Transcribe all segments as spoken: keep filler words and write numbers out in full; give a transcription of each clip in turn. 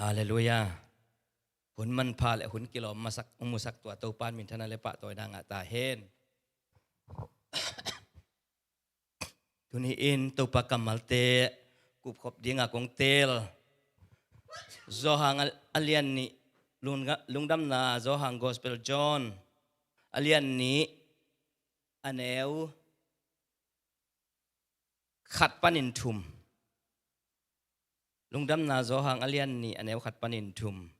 Halleluiah. Hun manpha le hun kilawm masak, hong musak tua Topa in minthanna le pahtawina ngah ta hen. Tuni-in Topa kammalte kupkhop dinga kong teel. Johan a, a lian nih, lungdamna Johan Gospel John a lian nih, a neu khat panin thum. Lungdamna Johan a lian nih, a neu khat panin thum.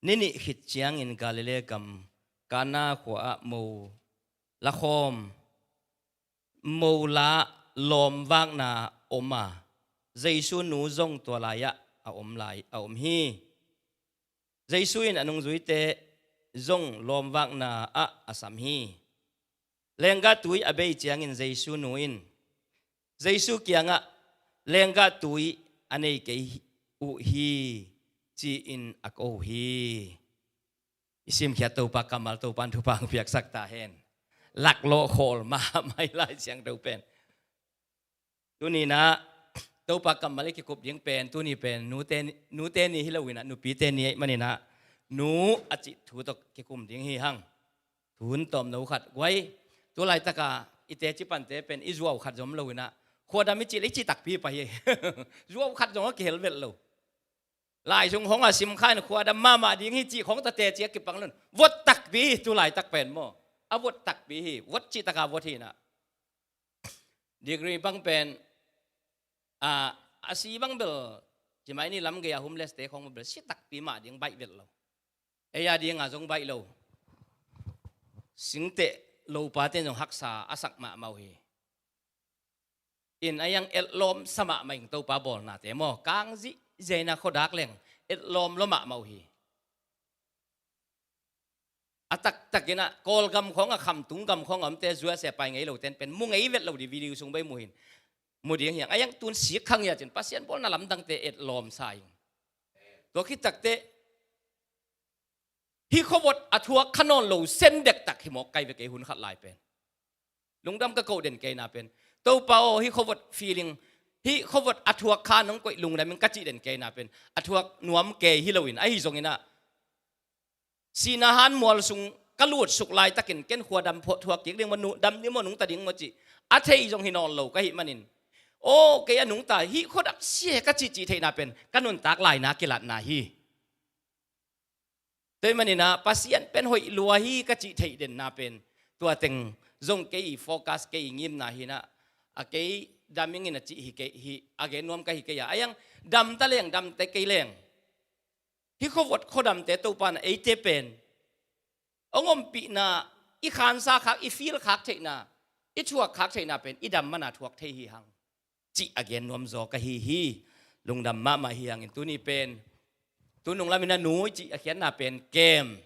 Ni nih khit ciangin Galilee gam Kana khua-ah mo lakhawm, mo la lawmvakna om a, Jesu nu zong tua lai-ah a om lai, a om hi. Jesu in a nungzuite zong lawmvakna-ah a sam hi. Lenggah tui a bei ciangin Jesu nu in Jesu kiangah, "Lenggah tui a nei kei uh hi," ci-in a ko uh hi. I simkhiat Topa kammal Topa in thupha hong piaksak ta hen. Laklawh khawl mahmah hi Lai Siangtho pen. Tuni-in ah Topa kammal i kikup ding pen, tuni pen nute, nute ni hi loin ah, nupite ni ahih manin ah, nu a cih thu tawh kikum ding hi hang. Thu tawmno khat guai. Tu laitaka i teci pante pen i zuau khat zong om loin ah, khuadam i cih le i cih takpi pah hi. Zuau khat zong a kihel vet lo. Lai sung khawng a sim kha in khuadam mahmah ding hi cih khawng ta teci a kipang lo in, vot takpi hi tu laitak pen maw. A vot takpi hi, vot cih taka vot hi-in ah. Degree bang pen, a, a si bang bel, ci mai ni, lam gei a homeless-te khawng bel si takpi mah ding, baih vet lo. Ei a dinga zong baih lo. Singteh lopate in zong haksa a sak mahmah uh hi. In a iang etlawm sa mahmah ing Topa bawlnate maw. Kang zihziah in ah khuadak leng etlawm lua mahmah uh hi. A taktakin ah Kawlgam khawng a, khamtung gam khawng a omte, zuasia pai ngei lote in pen mu ngei vet lo ding, video sung bei mu hi-in. Mu ding hi hang. A iang tun sik khang hi a cin Pasian bawlna lamdangte etlawm sa ing. Tua khit takteh hih khuavot a thuak kha nawn lo sen dektak hi mawk kei ve kei hun khat lai pen. Lungdam ka koh den keina pen, Topa aw, hih khuavot feeling, hih khuavot a thuak kha nong koih lungdam ing ka cih den keina pen, a thuak nuam kei hi loin, ahi zongin ah sihna hanmual sung ka lutsuk laitakin ken khuadam thuak kik ding maw, nu dam ding maw, nungta ding maw cih a thei zong hi nawn lo ka hih manin, aw, kei a nungta, hih khuadam sia ka cihcih theihna pen ka nuntak laina kilatna hi. Tua ahih manin ah Pasian pen hoih lua hi ka cih theih denna pen, tua teng zong kei i focus, kei i ngimna hi-in ah, a kei dam ing in a cih hi kei hi, a gen nuam ka hi kei a. A iang dam ta leng, dam ta kei leng, hih khuavot khuadamte Topa in ah eite pen hong ompihna, i khansa khak, i feel khak theihna, i thuak khak theihna pen i dam mana thuak thei hi hang cih a gen nuam zaw ka hi hi. Lungdam mahmah hi hangin tuni pen, tu nung lamin ah nu i cih a khiatna pen kem,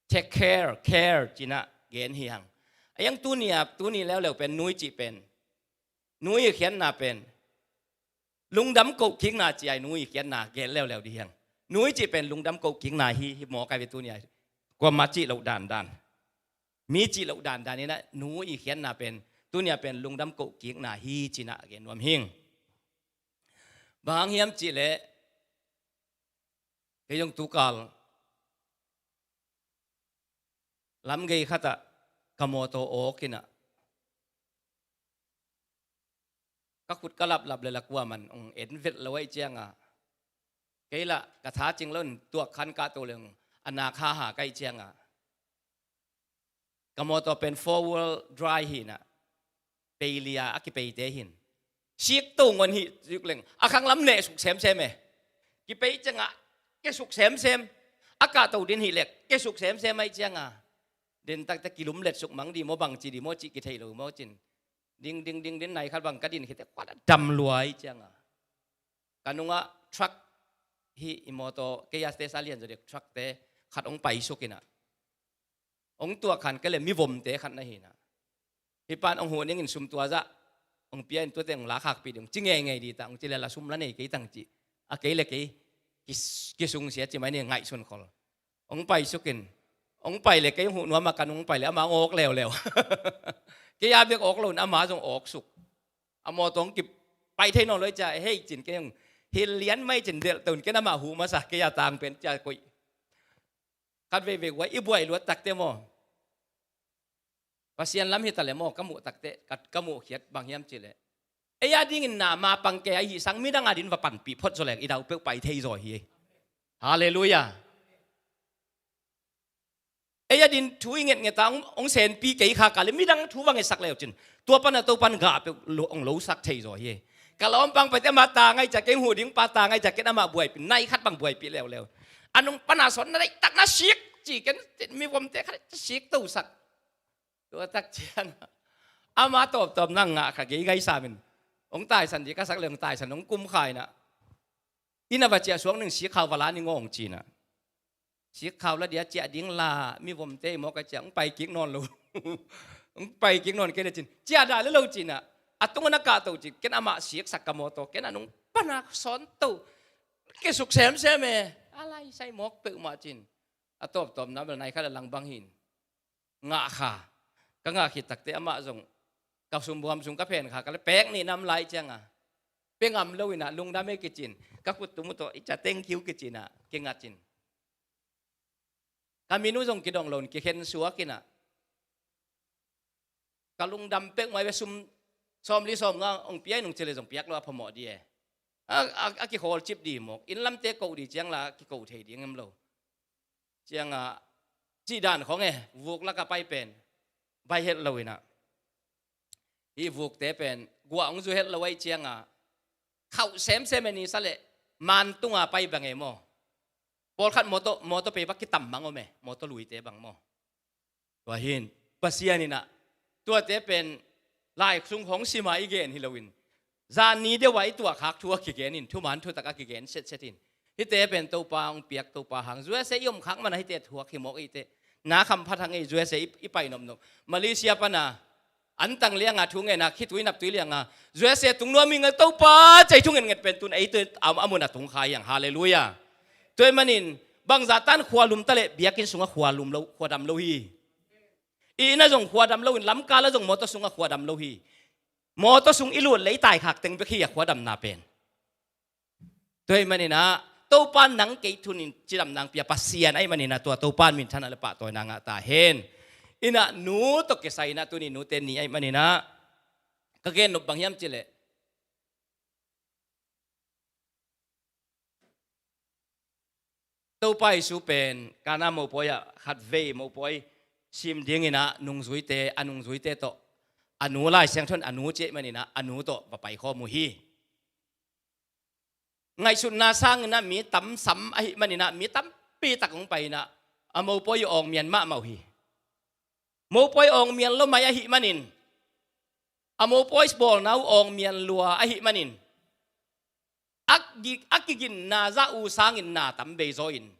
take care, care ci-in ah gen hi hang. A iang tuni a, tuni leuleu pen nu i cih pen, nu i khiatna pen lungdam koh kikna ci-a, nu i khiatna gen leuleu ding hi hang. Nu i cih pen lungdam koh kikna hi, hi mawk a ve tuni a. Kuamah cih loh dandan, mi cih loh dandan in ah nu i khiatna pen tuni a pen lungdam koh kikna hi ci-in ah gen nuam hing. Bang hang hiam cih leh, kei zong tukal lam gei khat ah ka mawtaw awk in ah, ka khut ka laplap le la kuaman hong en vet lo ahih ciangin, kei lah ka tha cing lo in tuak khan kahto leng a nak haha ka hih ciangin, ka mawtaw pen four wheel drive hi-in ah, pei li-a a kipeite hi-in, sikto ngon hi zuk leng a khang lam neh suk semsem e. Kipei ciangin kisuk semsem. A kahto ding hi leh kisuk semsem ahih ciangin, den taktak kilumlet suk mang ding maw, bangci ding maw cih kithei lo maw cin, ding ding ding ding, nai khat bang ka din khit teh khuat a dam lua ahih ciangin, ka nungah truck, hih i mawtaw, kei a stage a lian zaw dek truck-te khat hong paisuk in ah, hong tuak khan kei leh mivomte khat na hi-in ah, hih pan hong huh ning in sum tua zah hong pia in, tuate hong lakhakpih ding ci ngeingei ding ta, hong ci leh la sum la nei kei tang ci. A kei leh kei kis-, kisungsia ci mai ni, ngaihsun khol. Hong paisuk in, hong pai leh kei hong huh nuam a, ka nung hong pai leh ama hong awk leuleu. Kei a bek awk lo in ama zong awk suk. A mawtaw hong kipai thei nawn lo ahih ciang, hei cin kei hong Thil lian mai cin delh ton ken amah hu masa kei a tang pen cia koih. Khat veivei guai i buai luat takte maw, Pasian lam hi ta le maw, ka muh takte ka, ka muh khiat bang hiam cih leh, ei a dingin na ma pang kei a hih sang midang a din va panpih phot zaw leng i dau peuh pai thei zaw hi. Halleluiah. Ei a din thu i ngetnget a hong, hong senpi kei kha ka le midang thu va ngetsak leu cin, tua pan a Topan gah peuh lo, hong losak thei zaw hi. Ka lawm pang pai te amah ta ngai cia kei, hong hu ding pa ta ngai cia ken amah buaipi, nai khat bang buaipi leuleu. A nung pan a sawn na daih tak na sik ci ken, mi vomte khat sik tosak. Tua tak ciang ama tawptawp nang ngah kha gei gai samin, hong taisan dih ka sak le hong taisan hong kum kha inah, inn a va ciah suak ning sikkhau va la ning awng cinah. Sikkhau la dia ciah ding la mi vomte i mawk a ciah hong pai kik nawn lo. Hong pai kik nawn kei le cin ciah dah le lo cinah. A tung a na kah to cin ken amah siksak ka mawtaw ken a nung pana sawn to. Kisuk semsem e. A lai sai mawk peuhmah cin. A tawptawp na bel nai khat a lang bang hin. Ngah kha. Ka ngah khit takte amah zong ka sumbuam sung ka phen kha ka le pek nih nam lai cianga pe ngam lo inah lungdam e kicin. Ka khut tum uh tawh i ca thank you kicinah kingat cin. Ka min uh zong kidong lo in kikhen suak inah. Ka lungdam pek mai ve sum sawmli sawmnga hong pia in hong ci le zong piak lo a phamawh di e. A, a, a kikhawl cip di mawk. Inn lamte koh di ciang la kikoh thei ding em lo. Cianga cih dan khong e, vuk laka pai pen bai het lo inah. Hih vukte pen guah hong zu het lo aih cianga khauh semsem e ni sa leh man tunga pai bang e maw. Pawlkhat mawtaw, mawtaw pei bak kitam bang om e, mawtaw luite bang maw. Tua hin Pasian inah tuate pen lai sung khong sima i gen hi loin zan ni deuh a i tuahkhak thu a kigen in thuman thutak a kigen setset in. Hihte pen Topa hong piak Topa hang. U S A i omkhak mana hihte thuak hi mawk eite. Na khamphat hang ei U S A i, i pai nopnop. Malaysia pana antang lianga thu ngen a khitui naptui lianga U S A tung nuam hi ngal Topa cei thu ngen nget pen tun ei tu a, a mun a tung kha hiang. Halleluiah. Tua ahih manin bangzah tan khualum ta leh biakinn sungah khualum lo, khuadam lo hi. I inn ah zong khuadam lo in lamkal ah zong mawtaw sungah khuadam lo hi. Mawtaw sung i lut leh i taikhak teng bek hi a khuadamna pen. Tua ahih maninah Topa nang kei thunin cidamna hong pia Pasian ahih maninah tua Topa minthanna le pahtawina ngah ta hen. Inah nu tawh kisai inah tuni nute ni ahih maninah ka gen nop bang hiam cileh Topa Jesu pen Kana mopawi ah khatvei mopawi sim dinginah nungzuite, a nungzuite tawh a nu Lai Siangtho in a nu ci ahih maninah a nu tawh va paikhawm uh hi. Ngaihsutna sanginah mi tamsam ahih maninah mi tampi tak hong pai inah a mopawi awngmian mahmah uh hi. Mopawi awngmian lo mai ahih manin a mopawi bawlna uh awngmian lua ahih manin a ki, a kiginna zah uh sangin na tam bei zaw in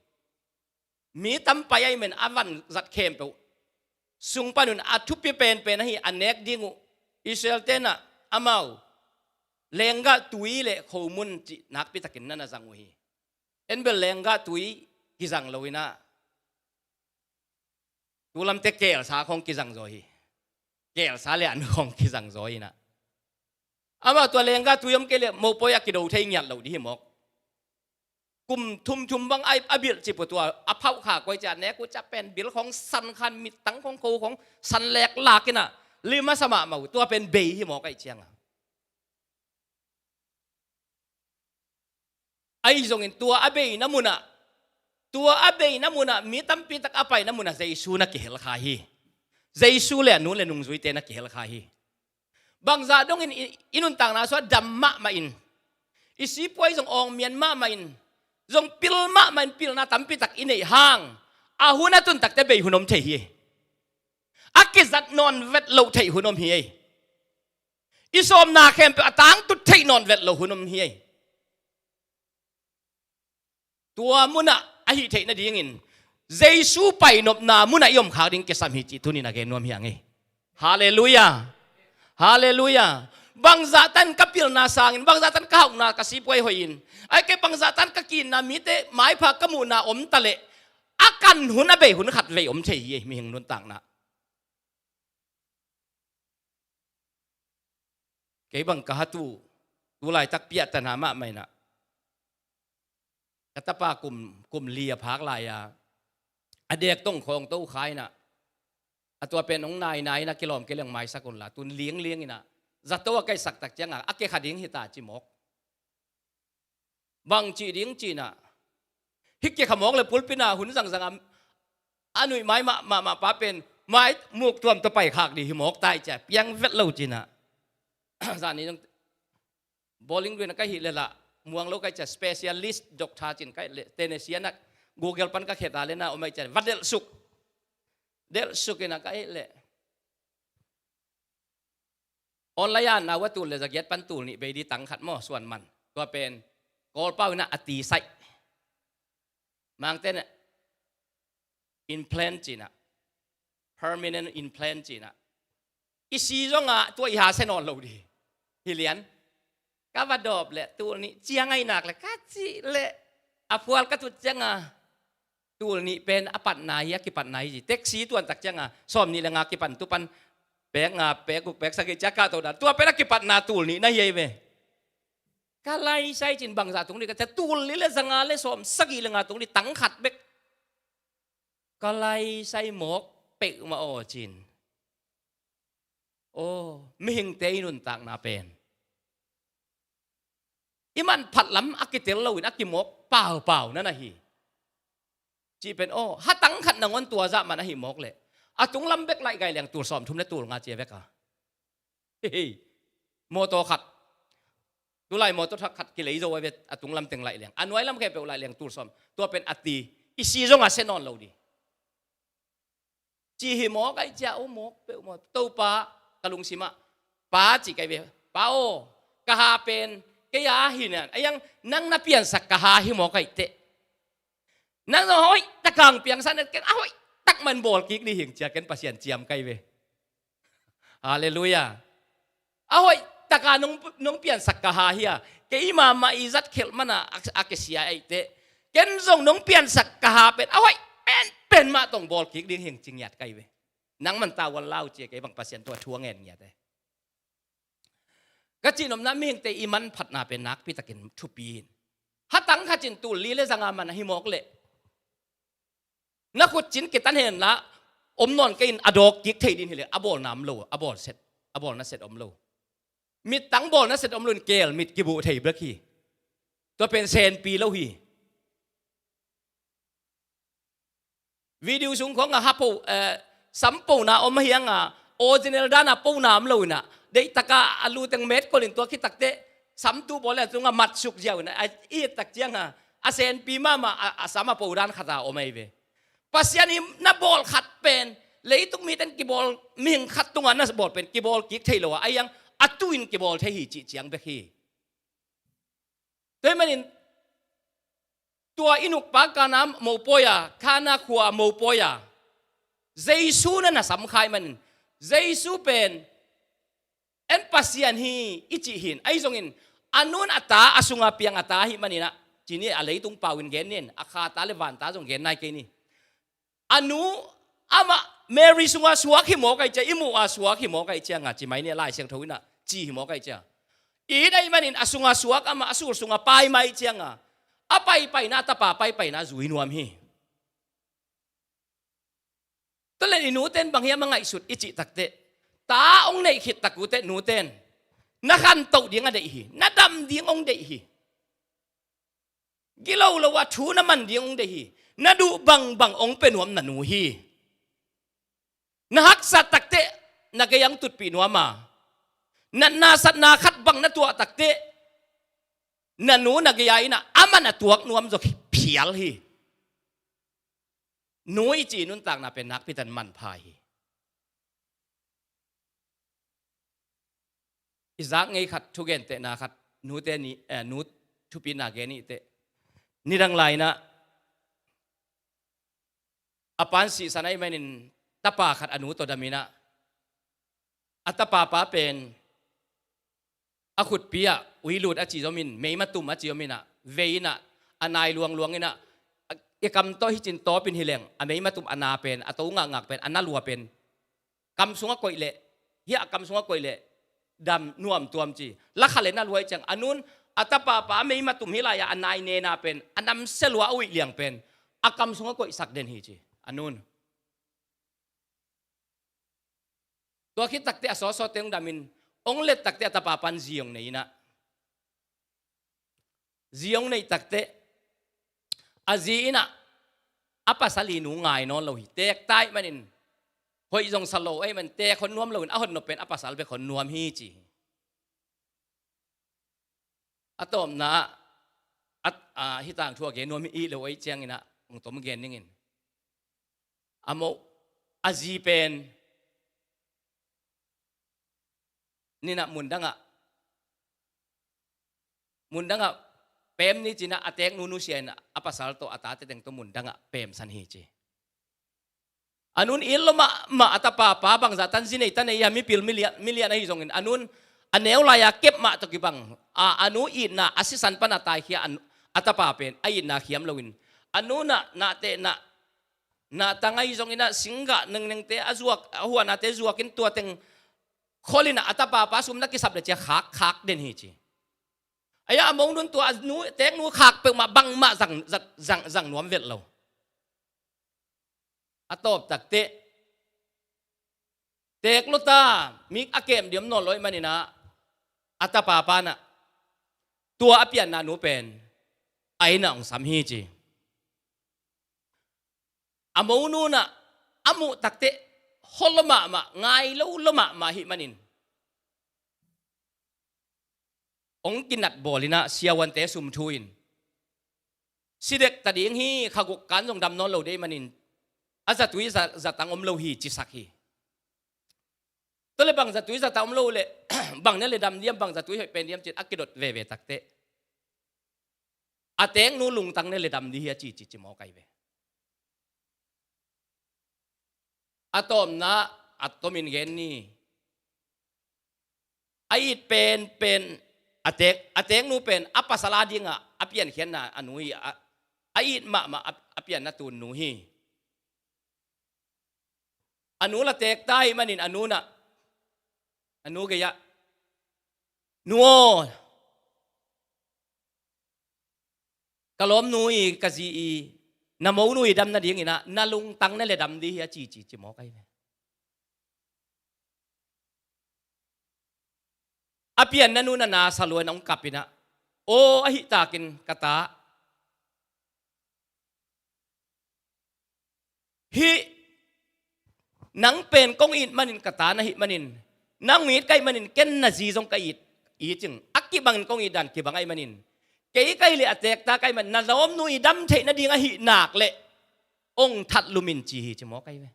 mi tam pai ahih manin a van zat khempeuh sung panun a thupi penpen ahi a nek ding uh Israel tenah amau lenggah tui le khomun cih nakpi takin na na zang uh hi. En bel lenggah tui kizang lo inah tu lamte kelsa khong kizang zaw hi. Kelsa le an khong kizang zaw inah amah tua lenggah tui om kei le mopawi a kido thei ngiat lo dih hi mawk. Kum thumthum bang a, a bilh cip uh tua a phauh kha koi cia nek uh cia pen bilh khong san khan mittang khong kho khong san lek lak inah lim a sa mahmah uh tua pen bei hi mawk aih cianga. Ahi zongin tua a beina munah, tua a beina munah mi tampi tak a paina munah Jesu na kihel kha hi. Jesu le a nu le nungzuite na kihel kha hi. Bangzah dongin i, i nuntakna sungah dam mahmah in i sipuai zong awngmian mahmah in zong pil mahmah in pilna tampi tak i neih hang a hun a tun takte bei hun om thei hi. A kizat nawn vet loh theih hun om hi. I sawmna khempeuh a tangtut theih nawn vet lo hun om hi. Tua munah a hih theih nadingin Jesu painopna munah i omkhak ding kisam hi cih tunin a gen nuam hi ang ei. Halleluiah. Halleluiah. Bangzah tan ka pilna sangin, bangzah tan ka hauhna ka sipuai hoihin, ai kei bangzah tan ka kinna mite maipha ka muhna om taleh a kan hun a bei hun khat vei om thei hi ei mihing nuntakna. Kei bang ka hat uh tu laitak piahtana mahmah inah Ka tapa kum, kum li a phak lai-a, a dek tong khawng to kha inah, a tua pen hong nainai inah kilawm kei leng maisak unla, tun liangliang inah, zato a kaihsak tak cianga a kekha ding hita ci mawk. Bang cih ding cinah, hih kekha mawk le pulpit ah hun zangzang a, a nuih mai mah, mah, mah pa pen mai muk tuam tawh paikhak dih hi mawk tai cia piang vet lo cinah. Zani zong Bowling Green ah ka hih leh lah muang lo ka hih cia, specialist doctor cin ka hih leh, Tennessee ah na Google pan ka kheta leh na om a hih cia va delhsuk. Delhsuk inah ka hih leh online ah na va tul leh za giat pan tul nih bei dih, tang khat maw, suan man. Tua pen Kawlpau inah a ti saih. Mangte inah implant cinah, permanent implant cinah, i si zongah tua i ha se nawn lo dih hi lian. Ka va dawp leh tul nih ciang a i nak leh ka cih leh, a phual ka tut cianga tul nih pen a patna hi, a kipatna hi ci. Taxi tuan tak cianga sawm nih le nga kipan tu pan pek nga, pek guk, pek sagih cia kahto dan, tua pen a kipatna tul nih na hi ei ve. Ka laisai cin bangzah tung dih ka cia, tul nih le za nga le sawm sagih le nga tung dih, tang khat bek. Ka laisai mawk peuhmah aw cin. Aw, mihingte i nuntakna pen i manphat lam a kitel loin a kimawk paupau na na hi. Cih pen aw, hatang khat nangawn tua zah man ahi mawk leh, a tunglam bek laih gai leng tul sawm thum le tul nga cia vek a. Hei, mawtaw khat, tulai mawtaw thak khat kilei zo a ve, a tunglam teng laih leng, a nuailam khempeuh laih leng tul sawm. Tua pen a ti, i si zongah se nawn lo dih ci hi mawk a hih cia, aw mawk peuhmah. Topa ka lungsimah, pa ci ka hi ve. Pa aw, ka ha pen kei a hi nan, a iang nang na piansak ka ha hi mawk a hih teh. Nang zong a hoih taka hong piangsak na, ken a hoih tak man bawl kik dih hing cia ken Pasian ciam ka hi ve. Halleluiah. A hoih taka nong, nong piansak ka ha hi a, kei mahmah i zat khelh mana a, a kisia a hih teh. Ken zong nong piansak ka ha pen a hoih penpen mah tawh hong bawl kik ding hing ci ngiat ka hi ve. Nang man tavuan lau cia, kei bang Pasian tua thu a ngen ngiat e. Ka cihnopna, mihingte i manphatna pen nakpitakin thupi in. Hatang khat cin tul li le za nga man ahi mawk leh, na khut cin kitan hen la, om nawn kei in a dawk kik thei ding hi leh, a bawlna om lo, a bawl set, a bawlna set om lo. Mittang bawlna set om lo in keel mit kibuh thei bek hi. Tua pen senpi lo hi. Video sung khawng a ha po, eh, sam pona om a hiang a, original dan a pona om lo inah, deihtaka a lu teng met kol in tua khit tak teh, samtu bawl le a tungah mat suk ziau inah, a it tak ciang a, a senpi mahmah a, a sam a po dan khat a om ahi ve. Pasian in na bawl khat pen, leitung mite in kibawl, mihing khat tungah na bawl pen kibawl kik thei lo a, a iang a tu in kibawl thei hi cih ciang bek hi. Tua ahih manin, tua i nukpa Kana mopawi a, Kana khua mopawi a, Jesu na na sam kha ahih manin, Jesu pen en Pasian hi i cih hi in, ahi zongin a nu in a ta, a sunga piang a ta ahih manin ah, ci ni, a leitung pau in gen ni in, a kha ta le van ta zong gen nai kei ni. A nu, amah Mary sunga suak hi mawk ahih cia, i muh a suak hi mawk ahih cianga, ci mai ni, Lai Siangtho inah ci hi mawk ahih cia. It ahih manin a sunga suak, amah a sul sunga pai mai cianga, a paipaina, a tapa paipaina zui nuam hi. Tua leh i nute in bang hiam a ngaihsut i cih tak teh, ta hong neih khit tak uh teh nute in na khantoh ding a deih hi, na dam ding hong deih hi. Gilo lo a thu na man ding hong deih hi. Na duh bangbang hong pia nuam na nu hi. Na haksa tak teh na gei-ah hong tutpih nuam a, natna satna khat bang na tuah tak teh, na nu na gei-ah inah amah na tuak nuam zaw phial hi. Nu i cih nuntakna pen nakpi takin manpha hi. I zak ngei khat, thugentehna khat, nute ni, eh, nu thupina gen i teh. Nidang lai inah, a pa in sihsan ahih manin tapa khat a nu tawh dam inah, a tapa pa pen a khutpi ah uilut a ci zom in, meimatum a ci zom inah, vei inah, a nai luangluang inah, i kam tawh hih cin tawp in hi leng, a meimatum a na pen, a to ngakngak pen, a na lua pen, kam sungah koih leh, hiah kam sungah koih leh dam nuam tuam ci. Lakha le na lua ahih ciang, a nu in a tapapa a meima tum hi lai-a a nai nena pen, a namsia lua a uih liang pen a kam sungah koihsak den hi ci. A nun tua khit takteh a sawtsawt teng damin, hong let takteh a tapa pan zi hong nei inah, zi hong neih takteh a zi inah a pasal i nu ngai nawn lo hi. Teek ta ahih manin hoih zong sa lo ahih manin teek hon nuam loin a hon nop pen a pasal bek hon nuam hi ci hi. A tawpna ah, a, hih tangthu a gen nuam hi lo ahih cianginah hong tom gen ningin, a moh, a zi pen ninah mundangah, mundangah pem ni cinah a teeknu nusia inah a pasal tawh a tate teng tawh mundangah pemsan hi ci. A nun it lua mahmah a tapapa bangzah tan zi nei ta nei a mipil milian, milian ahi zongin a nun a neu lai-a kep mah tawh kibang a, a nu itna a sisan pan a taikhia a tapa pen a itna khiam loin a nunah nahteh nah, nahtang ahi zonginah singgah nengnengte a zuak, a huahnate zuakin tua teng kholinah a tapapa sum na kisap le cia khak, khak den hi ci. Aia a mo nun tua a nu, teeknu khak peuhmah bangmah zang, zang, zang, zang nuam velh lo. A tawp takteh teek lua ta, mik a kem diam nawn lo ahih maninah a tapa panah tua a pianna nu pen a innah hong sam hi ci. A mo nunah a muh takteh hol lua mahmah, ngai lo lua mahmah ahih manin hong kinat bawl inah siavuante sum thu in, si dek ta ding hi, kha guk kan zong dam nawn lo dei manin a zatui za, zatang om lo hi cisak hi. Tua le bang zatui zatang om lo le bang na le dam diam, bang zatui hoih pen diam cin a kidot veve takteh a teeknu lungtang na le dam di hi a ci, ci, ci mawk ai ve. A tawpna a tomin gen ni. A it penpen a teek, a teeknu pen a pasal a dingah a piankhiatna a nu hi a, a it mahmah a, a pianna tun nu hi. A nu la teek ta ahih manin a nunah, a nu gei-ah, nu aw, ka lawmnu i, ka zi i, na monu i dam nadinginah na lungtang na le dam di hi a ci, ci, ci mawk ai ve. A pianna nu na na sa lua in hong kap inah, aw, ahih takin ka ta, hih nang pen kong it manin ka ta na hih manin, nang it ka hih manin ken na zi zong ka it, it cing a kibangin kong it dan kibang ahih manin, kei ka hih leh a teek ta ka hih manin na lawmnu i dam theih nading ahih nak leh hong that lum in ci hi ci mawk ai ve.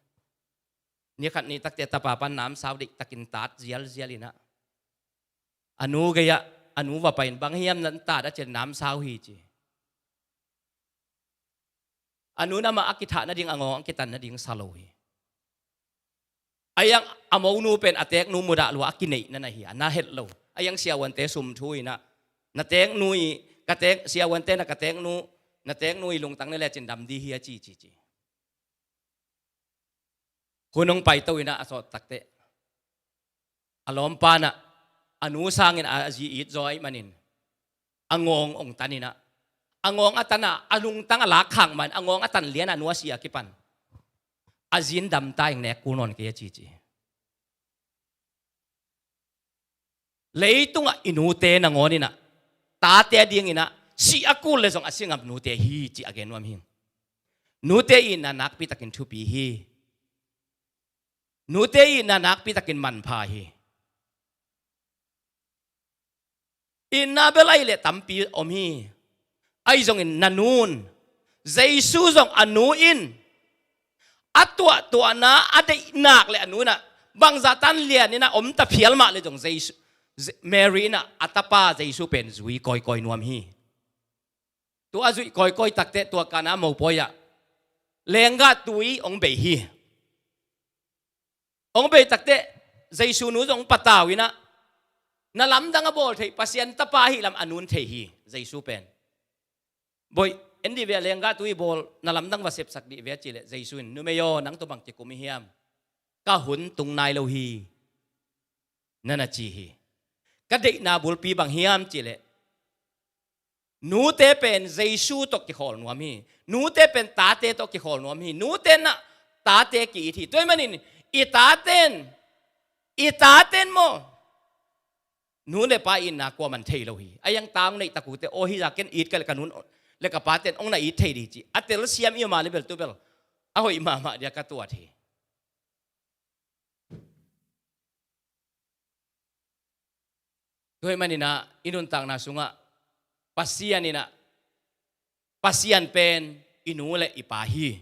Ni khat ni takteh a tapa pan namsau deihtakin tat zialzial inah a nu gei-ah a nu va pai in, bang hiam nan tat a ci leh namsau hi ci. A nun amah a kithah nading, a ngawng a kitan nading sa lo hi. A iang a monu pen a teeknu mudah lua a kineihna na hi a, na het lo. A iang siavuante sum thu inah na teeknu i, ka teek, siavuante na ka teeknu, na teeknu i lungtang na le cin dam di hi a ci, ci, ci. Hun hong paito inah a sawt takteh a lawmpa nah a nu sangin a zi it zaw ahih manin a ngawng hong tan inah, a ngawng a tan a, a lungtang a lak khak mahin a ngawng a tan lian a nu a si a kipan a zi in dam ta ing, nek kul nawn kei a ci ci. Leitungah i nute nangawn inah tate a dinginah si a kul le zong a si ngap nute hi ci a gen nuam hi. Nute itna nakpitakin thupi hi. Nute itna nakpitakin manpha hi. Itna bel ahih leh tampi om hi. Ahi zongin na nun, Jesu zong a nu in a tuahtuahna a deihnak le a nu inah bangzah tan lian inah om ta phial mah le zong Jesu, Je-, Mary inah a tapa Jesu pen zui kawikawi nuam hi. Tua a zuih kawikawi takteh tua kanah a mopawi ah lenggah tui hong bei hi. Hong bei takteh Jesu nu zong hong patau inah na lamdang a bawl theih Pasian tapa ahih lam a nun thei hi. Jesu pen, "Bawi, en dih ve, a lenggah tui bawl, na lamdang va sepsak dih ve," a cih leh Jesu in, "Numei aw, nang tawh bang kikum i hiam? Ka hun tung nai lo hi," na na ci hi. Ka deihna bulpi bang hiam cih leh Nute pen Jesu tawh kikhawl nuam hi. Nute pen tate tawh kikhawl nuam hi. Nute na tate ki-it hi. Tua ahih manin i taten, i taten maw, nu le pa itna kuaman thei lo hi. A iang ta hong neih tak uh teh, aw, hih zah ken it ka leh ka nu le ka paten hong na it thei ding ci a telsiam i om a leh bel tu bel a hoih mahmah ding a ka tuat hi. Tua ahih manin ah i nuntakna sungah Pasian in ah, Pasian pen i nu le i pa hi.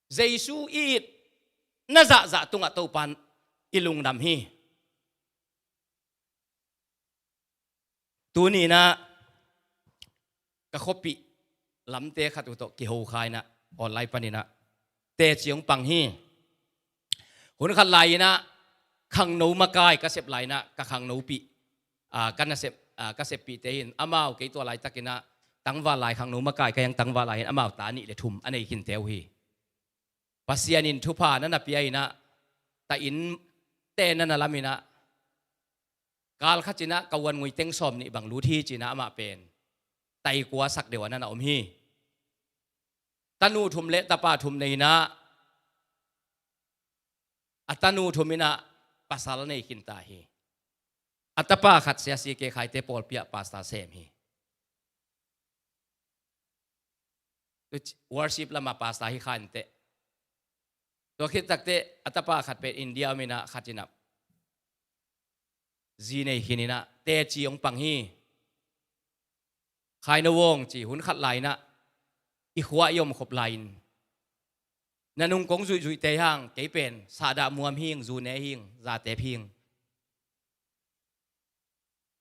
Jesu i itna zahzah tungah Topa'n i lungdam hi. Tuni in ah ka khuapih lamte khat uh tawh kiho kha in ah online panin ah teci hong pang hi. Hun khat lai in ah khangno makai ka sep lai in ah ka khangnopih, aa, ka nasep, aa, ka seppihte hi in, amau kei tua laitakin ah tangval lai khangno makai ka hi a, tangval lai in amau ta nih le thum a nei khinte uh hi. Pasian in thupha na na pia in ah ta innte na na lam in ah kal khat in ah ka uan ngui teng sawm nih bang lut hi ci in ah amah pen tai kua sak deuh a na na om hi. Tanu thum le tapa thum nei in ah a tanu thum in ah pasal nei khin ta hi. A tapa khat Sia C K Khaite pawlpi ah pastor sem hi. Worship lamah pastor hi kha inteh. Tua khit takteh a tapa khat pen India om in ah khat in ah zi nei khin in ah teci hong pang hi. Khai na vawng ci, hun khat lai in ah i khua i om khop lai in na nung kong zuihzuih tei hang, kei pen sahdah muam hing, zu ne hing, zatep hing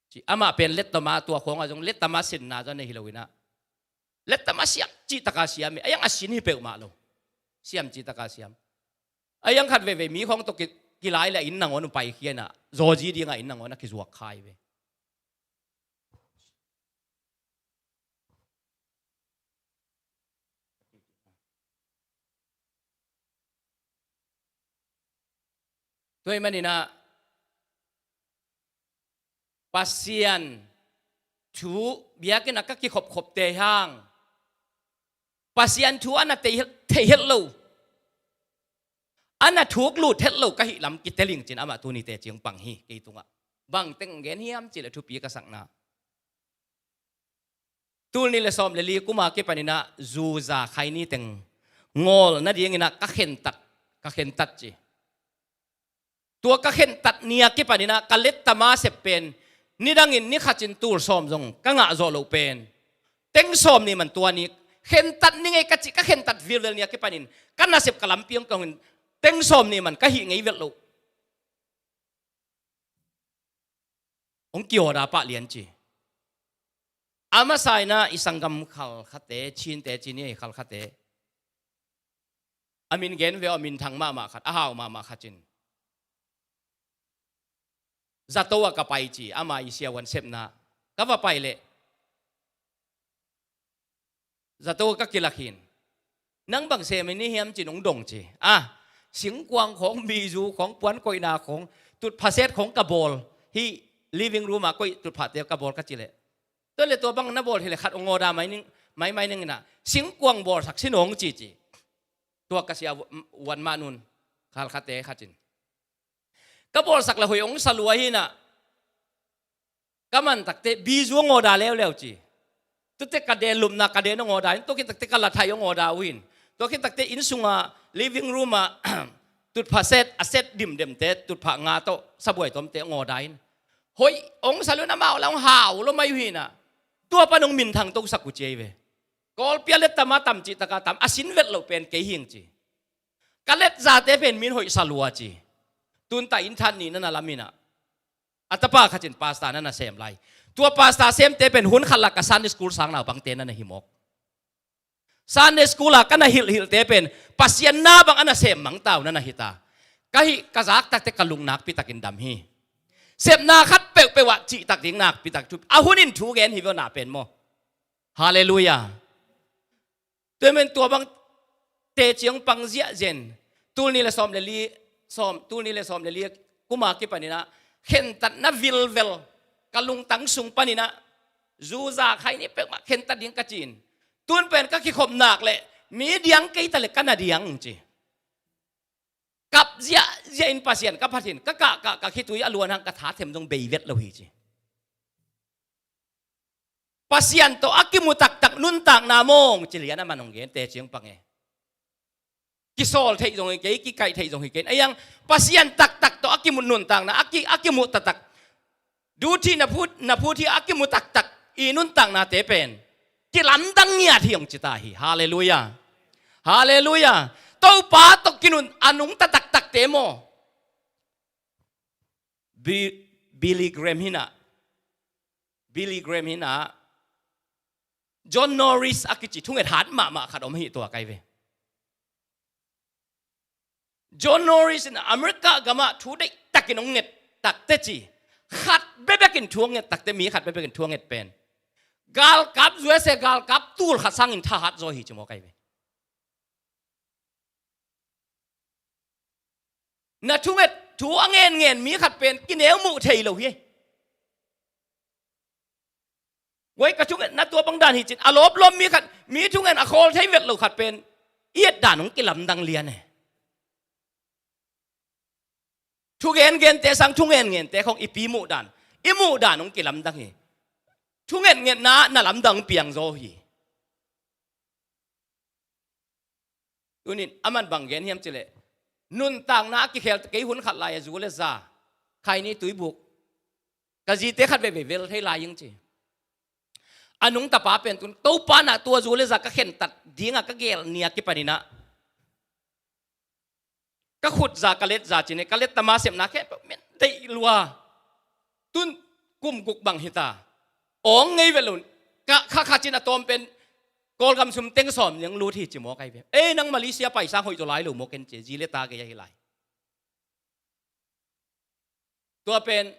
ci. Amah pen lettama tua khawngah zong lettama sinna zong nei hi lo in ah lettama siam cih taka siam hi. A iang a sin hi peuhmah lo. Siam cih taka siam. A iang khat veivei mi khawng tawh ki, kilai le a inn nangawn uh paikhia in ah zawzi dingah inn nangawn a kizuak khai ve. Tua ahih manin ah Pasian thu biakinn ah ka kikhopkhop tei hang Pasian thu a na thei het lo, a na thuk lut het lo ka hih lam kitel ing ci in amah tuni teci hong pang hi kei tungah. Bang teng gen hiam cih leh thupi ka sakna, tul nih le sawm le li kum a kipan in ah zu za khai ni teng ngawl nading in ah ka khentat, ka khentat ci. Tua ka khentat ni a kipan in ah ka lettama sep pen nidangin ni khat in tul sawm zong ka ngah zawh loh pen teng sawm nih man tua ni khentat ni ngei ka cih, ka khentat vilvel ni a kipan in ka nasep ka lampi hong kong in teng sawm nih man ka hih ngei velh loh. Hong ki-order pah lian ci. A masa in ah i sanggam khalkhate, Chinte ci ni ei, khalkhate. A min gen ve aw, a minthang mahmah khat, a hau mahmah khat in zato ah ka pai ci, ama i siavuan sepna ka va pai leh zato ka kilak hi in, nang bang sem ni hiam ci in hong dong ci. A, singkuang khawng, bizu khawng, puan koihna khawng, tutpha set khawng ka bawl hi. Living room ah koih tutphate ka bawl ka cih leh, tua le tua bang na bawl hi leh khat hong order mai ning, mai mai ning in ah, singkuang bawlsak sin hong ci ci. Tua ka siavuan mah nun khalkhate khat in ka bawlsak leh hoih hong sa lua hi in ah, ka man takteh bizu hong order leuleu ci. Tuate ka den lupna ka den hong order in, tua khit takteh ka lathaih hong order uh in, tua khit takteh inn sungah living room ah tutpha set, a set dimdemte, tutphah nga tawh sabuai tawmte hong order in, hoih hong sa lua in amau lah hong hau lua mai uh hi in ah, tua pan hong minthang tosak uh ci ei ve. Kawlpi ah lettama tam cih taka tam, a sin velh loh pen kei hi ing ci. Ka let zate pen min hoih sa lua ci. Tun ta inn that nih na na lam in ah, a tapa khat in pastor na na sem lai. Tua pastor semte pen hun khat lah ka Sunday school sang naupangte na na hi mawk. Sunday school ah ka na hilhhilhte pen Pasian na bang a na sem mangta uh na na hi ta. Ka hih ka zak takteh ka lung nakpi takin dam hi. Sepna khat peuhpeuh ah cihtak ding nakpi tak thu, a hun in thu gen hi ve aw, na pen maw. Halleluiah. Tua men tua bang teci hong pang ziahziah in, tul nih le sawm le li, sawm, tul nih le sawm le li kum a kipan in ah khentatna vilvel ka lungtang sung paninah, zuza khai ni peuhmah khentat ding ka ci-in, tun pen ka kikhop nak leh mi diang kei ta leh ka na diang ci. Kap ziahziah in Pasian ka phat in, ka kahkah ka khitui a luan hang ka tha them zong bei vet lo hi ci. Pasian tawh a kimu taktak nuntakna mawng ci lian a man hong gen teci hong pang e. Kisawl theih zong hi kei, kikaih theih zong hi kei. A iang Pasian taktak tawh a kimu nuntakna, a ki, a kimu taktak. Duthih na phu, na phuthih a kimu taktak i nuntaknate pen kilamdang ngiat hi hong ci ta hi. Halleluiah. Halleluiah. Topa tawh kinun a nungta taktakte maw? Bi-, Billy Graham hinah, Billy Graham hinah, John Norris a kici thunget hat mahmah khat om hi tua kai ve. John Norris in America gamah thu deihtakin hong nget takte ci. Khat bebekin thu hong nget takte, mi khat bebekin thu hong nget pen galkap, U S A galkap tul khat sangin thahat zaw hi ci maw kai ve. Na thunget thu a ngenngen mi khat pen kineu muh thei lo hi. Guai ka thungetna tua bang dan hi cin, a lawplawm mi khat, mi thungen a khawl thei vet lo khat pen i et dan hong kilamdang lian e. Thu gengente sang thu ngengente khong i pi muh dan, i muh dan hong kilamdang hi. Thu ngetngetna na lamdang piang zaw hi. Tunin a man bang gen hiam cileh, nuntakna a kikhel kei hun khat lai a zu le za, khaini tuibuk, ka zite khat veivei vel thei lai ing ci. A nungtapa pen tun Topa na tua zu le za ka khentat dinga ka gel nia kipaninah ka khut za ka let za cine, ka let tama sepna khempeuh men deih lua. Tun kum guk bang hita. Awng ngei vet lo. Ka kha kha cin a tawm pen Kawlgam sum teng sawm niang lut hi ci maw kai ve. Ei, nang Malaysia paisang hoih zaw lai lo maw ken ci, zi le ta gei ahi lai. Tua pen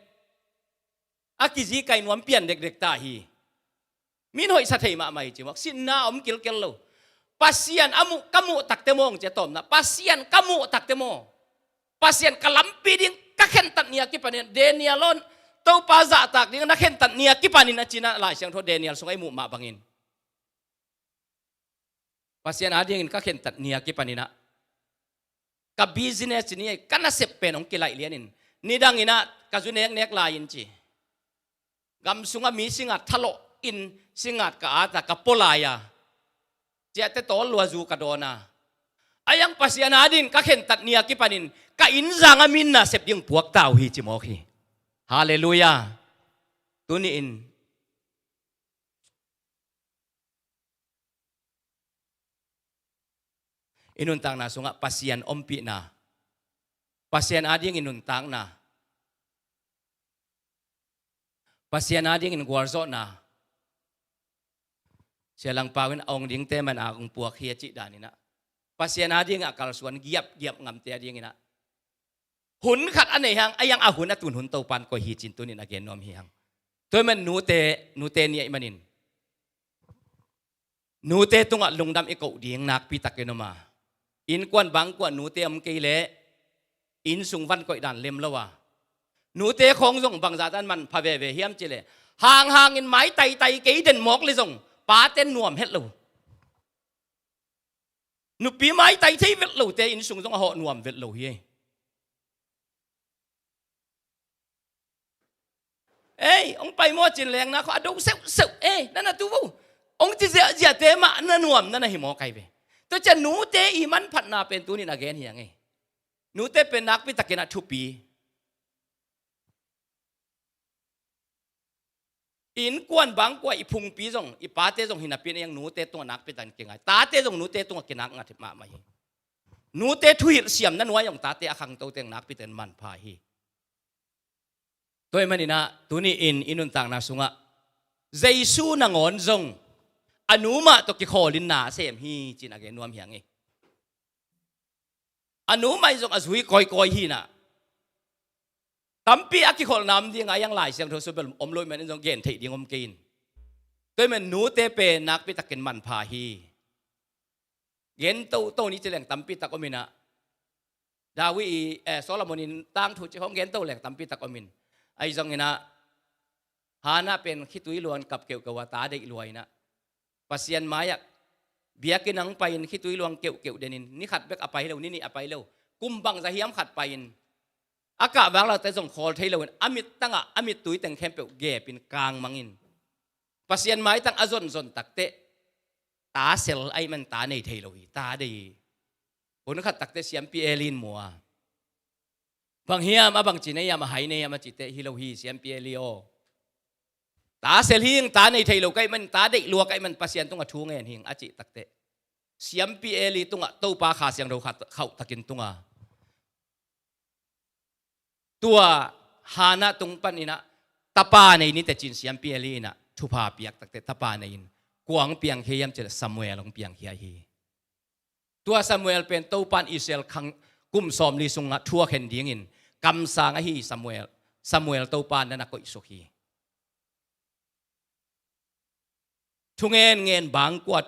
a kizi kai nuam pian dekdek ta hi. Min hoihsa thei mahmah hi ci maw. Sinna om kilkel lo. Pasian a muh, ka muh takte maw hong ci a tawmna. Pasian ka muh takte maw. Pasian ka lampi ding, ka khentat nia kipanin Daniel on Topa zahtak ding na khentat nia kipanin a cina Lai Siangtho Daniel sungah i muh mah bangin. Pasian adingin ka khentat nia kipaninah ka business ni, ka nasep pen hong kilaih lianin, nidanginah ka zu neknek lai-in ci. Gam sungah mi singat thalawh in singat ka ata ka pua lai-a ciahte tawl lua zu ka dawna. A iang Pasian adingin ka khentat nia kipanin ka inzangah mi nasep ding puak ta uh hi ci mawk hi. Halleluiah. Tuni-in i nuntakna sungah Pasian ompihna, Pasian adingin nuntakna, Pasian adingin gualzawhna. Sia Lang Pau in a ong dingte man a ong puak hi a cih daninah Pasian adingin a kalsuan giapgiap ngamte adinginah hun khat a nei hang, a iang a hun a tun hun Topan koih hi cin tunin a gen nuam hi hang. Tua man nute, nute ni ahih manin nute tungah lungdam i koh ding nakpitakin om a, innkuan bangkuah nute om kei leh innsung van koih dan lem lo a, nute khawng zong bangzah dan manpha veve hiam cileh, hanghangin mai taitai kei den mawk le zong pate nuam het lo. Nupi maitai thei vet lote innsung zong a hawh nuam vet lo hi. Ei, hong pai maw cin lengna khawng a do seuhseuh, ei, na na tu vo, hong ci ziahziahte mah na nuam na na hi maw kai ve. Tua ciah nute i manphatna pen tunin a gen hi hang ei. Nute pen nakpitakin a thupi. Innkuan bangkuah i phungpi zong, i pate zong hinapi in a iang nute tungah nakpitakin kingai. Tate zong nute tungah kinakngat mahmah hi. Nute thuhilh siamna nuai zong tate a khangtote nakpitakin manpha hi. Tua ahih maninah tuni-in i nuntakna sungah Jesu nangawn zong a nu mah tawh kikhawlin na a sem hi cin a gen nuam hi hang ei. A nu mah in zong a zui kawikawi hinah tampi a kikholhna om dinga a iang Lai Siangtho sung bel om lo ahih manin zong gen theih ding om kei in. Tua ahih man nute pen nakpitakin manpha hi. Gen toto ni ci leng tampitak om inah, David i, eh, Solomon in tangthu ci khawng gen to leng tampitak om in. Ahi zonginah Hannah pen khitui luang kap keuhkeuh a, ta deih lua inah, Pasian mai-ah biakinn ah pai-in khitui luang keuhkeuh denin, ni khat bek a pai lo, ni nih a pai lo, kum bangzah hiam khat pai-in, a kah vak late zong khawl thei loin, a mittangah a mittui teng khempeuh gepin kangmangin, Pasian maitang a zonzon takteh, ta sel ahih man ta nei thei lo hi, ta deih hi. Hun khat takteh siampi Eli in mu a, bang hiam, a bangci nei hiam, a hai nei hiam a citeh, hi lo hi siampi Eli aw. Ta sel hing, ta nei thei lo ka hih man, ta deih lua ka hih man, Pasian tungah thu ngen hing a cih takteh, siampi Eli tungah Topa Kha Siangtho khat khauh takin tunga, tua Hannah tung paninah tapa nei ni teh cin siampi Eli inah thupha piak takteh, tapa nei-in kua hong piangkhia hiam cih leh Samuel hong piangkhia hi. Tua Samuel pen Topa in Israel khang kum sawmli sungah thu a khen dingin kamsang ahi Samuel, Samuel Topa in na koihsuk hi. Thu ngen ngen bangkua,